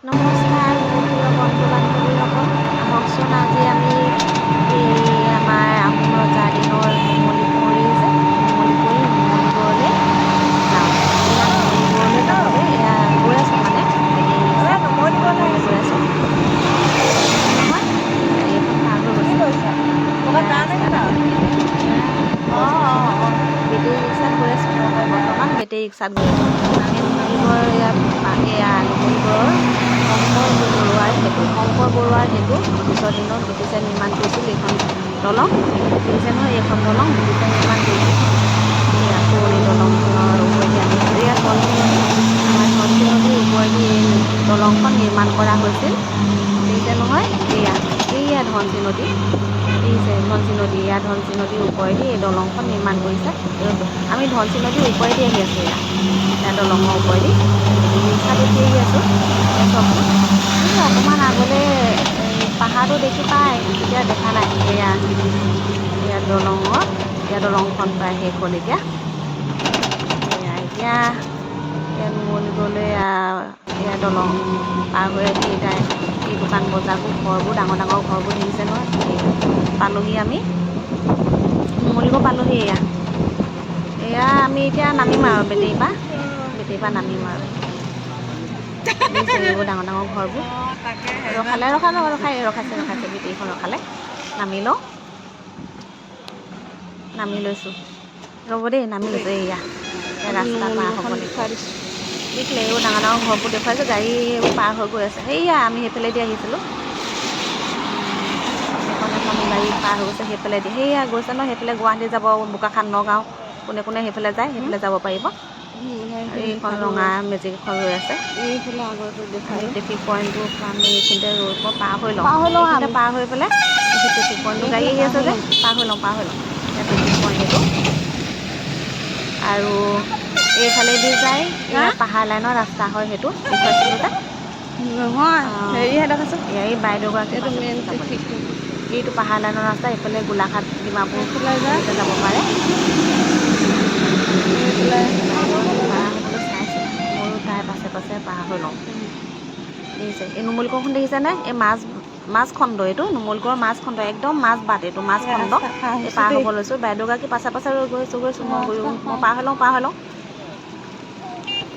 নমস্কাৰ মোৰ প্ৰিয় বন্ধু বান্ধৱীসকল, আহকচোন আজি আমি এই আমাৰ আহোম ৰজা দিনৰ নুমলী কুঁৱৰী যে, নুমলী কুঁৱৰী নুমলীগড়লৈ যাওঁ। এয়া নুমলীগড়লৈ যাবলৈ এয়া গৈ আছোঁ, মানে বেটেৰী ৰিক্সাত গৈ আছোঁ। নহয়, গাড়ী এখন পাৰ হৈ গৈছে। বেটেৰী ৰিক্সাত গৈ আছোঁ বৰ্তমান, বেটেৰী ৰিক্সাত গৈ আছোঁ আমি। নুমলীগড় ইয়াত, এয়া নুমলীগড়ৰ শংকৰ বৰুৱাৰ সেতু। শংকৰ বৰুৱাৰ সেতু ব্ৰিটিছৰ দিনত ব্ৰিটিছে নিৰ্মাণ কৰিছিল এইখন দলং। দেখিছে নহয়, এইখন দলং ব্ৰিটিছে নিৰ্মাণ কৰিছিল। এয়া পুৰণি দলংখনৰ ওপৰেদি আমি, এয়া ধনশিৰি নদী, আমাৰ ধনশিৰি নদীৰ ওপৰেদি এই দলংখন নিৰ্মাণ কৰা হৈছিল। দেখিছে নহয়, এয়া এইয়া ধনশিৰি নদী, দেখিছে ধনশিৰি নদী। এয়া ধনশিৰি নদীৰ ওপৰেদি এই দলংখন নিৰ্মাণ কৰিছে। আমি ধনশিৰি নদীৰ ওপৰেদি আহি আছোঁ। এয়া এয়া দলঙৰ ওপৰেদি ৰিক্সাত উঠি আহি আছোঁ। চাওকচোন, এই অকণমান আগলৈ এই পাহাৰটো দেখি পায়, এতিয়া দেখা নাই। এয়া এয়া দলঙৰ, এয়া দলংখন প্ৰায় শেষ হ'ল এতিয়া। এয়া এতিয়া এয়া নুমলীগড়লৈ এয়া দলং পাৰ হৈ আহি এতিয়া এই দোকান বজাৰবোৰ, ঘৰবোৰ, ডাঙৰ ডাঙৰ ঘৰবোৰ দেখিছে নহয়। এয়া পালোহি আমি, নুমলীগড় পালোহি। এয়া এয়া আমি এতিয়া নামিম আৰু বেটেৰীৰ পৰা নামিম আৰু। দেখিছে এইবোৰ ডাঙৰ ডাঙৰ ঘৰবোৰ। ৰখালে, ৰখালে, ৰখাই, ৰখাইছে, ৰখাইছে, বেটেৰীখন ৰখালে। নামি লওঁ, নামি লৈছোঁ, ৰ'ব দেই, নামি লৈছোঁ। এয়া ৰাস্তা পাৰ হ'ব লাগিব। দেখিলে এইবোৰ ডাঙৰ ডাঙৰ ঘৰবোৰ দেখুৱাইছে, গাড়ী এইবোৰ পাৰ হৈ গৈ আছে। সেয়া আমি সেইফালেদি আহিছিলোঁ। এখন এখন গাড়ী পাৰ হৈ গৈছে সেইফালেদি। সেয়া গৈছে ন সেইফালে, গুৱাহাটী যাব, বোকাখাত, নগাঁও, কোনে কোনে সেইফালে যায়, সেইফালে যাব পাৰিব। এইখন ৰঙা মেজিক এখন ৰৈ আছে। এইফালে আগৰটো দেখাই। ট্ৰেফিক পইণ্টটো আমি এইখিনিতে ৰৈ পাৰ হৈ লওঁ। পাৰ হৈ লওঁ। এইখিনিতে পাৰ হৈ পেলাই ট্ৰেফিক পইণ্টটো, গাড়ী আহি আছে যে, পাৰ হৈ লওঁ, পাৰ হৈ লওঁ। ট্ৰেফিক পইণ্ট এইটো। আৰু এইফালেদি যায় এয়া পাহাৰ লাইনৰ ৰাস্তা হয়, সেইটো দেখুৱাইছিলোঁ যে। নহয়, হেৰিহে দেখাইছোঁ। এয়া এই বাইদেউগৰাকী। এইটো মেইন ট্ৰেফিকটো। এইটো পাহাৰ লাইনৰ ৰাস্তা, এইফালে গোলাঘাট, ডিমাপুৰ এইফালে যায়। যাব পাৰে। এইফালে। পাৰ হ'বলৈ চাইছে, ময়ো তাইৰ পাছে পাছে পাৰ হৈ লওঁ। দেখিছে এই নুমলীগড়খন দেখিছেনে? এই মাছখণ্ড, এইটো নুমলীগড় মাছখণ্ড, একদম মাছ বাট, এইটো মাছখণ্ড। এই পাৰ হ'ব লৈছোঁ, বাইদেউগৰাকী পাছে পাছে ৰৈ গৈছোঁ, গৈছোঁ মই, গৈ মই পাৰ হৈ লওঁ, পাৰ হৈ লওঁ।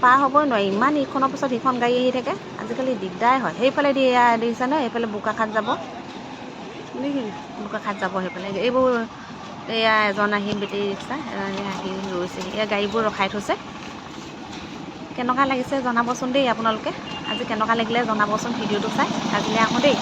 পাৰ হ'বই নোৱাৰি, ইমান ইখনৰ পিছত সিখন গাড়ী আহি থাকে আজিকালি, দিগদাৰ হয়। সেইফালেদি এয়া দেখিছেনে, এইফালে বোকাখাত যাব, বোকাখাত যাব সেইফালে। এইবোৰ এয়া এজন আহি বেটেৰী ৰিক্সা আহি ৰৈছেহি। এয়া গাড়ীবোৰ ৰখাই থৈছে। কেনেকুৱা লাগিছে জনাবচোন দেই আপোনালোকে। আজি কেনেকুৱা লাগিলে জনাবচোন ভিডিঅ'টো চাই। আজিলৈ আহোঁ দেই।